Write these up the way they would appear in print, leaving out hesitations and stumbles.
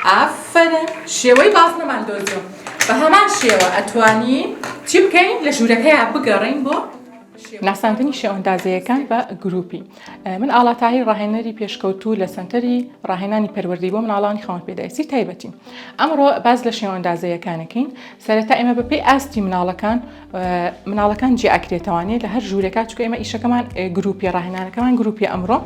ئافەرین شێوەی بازنەمان دۆزیەوە بە هەمان شێوە ئەتوانین چی بکەین لە ژوورەکەیا بگەڕێین بۆ ناساندنی شێوەندازەیەکان بە گروپی من ئاڵا تاهیر ڕاهێنەری پێشکەوتوو لە سەنتەری ڕاهێنانی پەروەردەی بۆ مناڵانی خاوەن پێداویستی تایبەتی ئەمڕۆ باس لە شێوەندازەیەکانەکەین سەرەتا ئێمە بەپێی ئاستی مناڵەکان مناڵەکان جێ ئەکرێتەوانێ لە هەر ژوورێکا چکە ئێمە ئیشەکەمان گروپی ڕاهێنانەکەمان گروپی ئەمڕۆ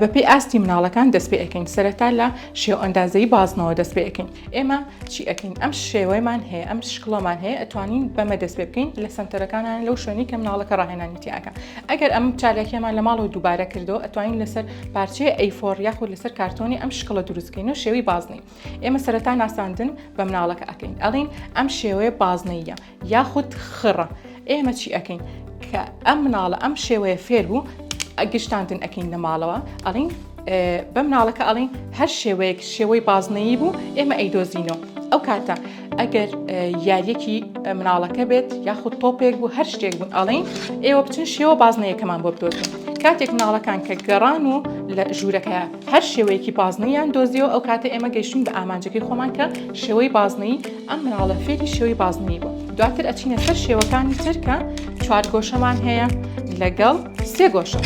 بەپێی ئاستی مناڵەکان دەست پێ ئەەکەین سەرەتا لە شێو ئەندازەی بازنەوە دەست پێ ئەەکەین ئێمە چی ئەەکەین ئەم شێوەیمان هەیە ئەم شکڵەمان هەیە ئەتوانین بەمە دەست پێ بکەین لە سنتەرەکانان لەو شوێنی کە مناڵەکە ڕاهێنانی تیاکە ئەگەر ئەم چالاکیەمان لە ماڵەوە دووبارە کردەوە ئەتوانین لەسەر پارچەیە A4 یاخود لەسەر کارتۆنی ئەم شکڵە دروستکەین و شێوەی بازنەی ئێمە سەرەتا ناساندن بە مناڵەکە ئەکەین ئەڵین ئەم شێوەیە بازنەیە یاخود خڕە ئێمە چی ئەکەین کە ئەم مناڵە ئەم شێوەیە فێر بوو گشتاندن ئەکەین لە ماڵەوە ئەڵین بە مناڵەکە ئەڵین هەر شێوەیەک شێوەی بازنەیی بوو ئێمە ئەیدۆزینەوە ئەو کاتە ئەگەر یاریەکی مناڵەکە بێت یاخود تۆپێک بوو هەر شتێک بوون ئەڵین ئێوە بچن شێوە بازنەیەکەمان بۆ بدۆزن کاتێک مناڵەکان کە گەڕان و لە ژوورەکە هەر شێوەیەکی بازنەیان دۆزیەوە ئەو کاتە ئێمە گەیشتوین بە ئامانجەکەی خۆمان کە شێوەی بازنەی ئەم مناڵە فێری شێوەی بازنەی بوو دواتر ئەچینە سەر شێوەکانی تر کە چوارگۆشەمان هەیە لەگەڵ سێ گۆشە.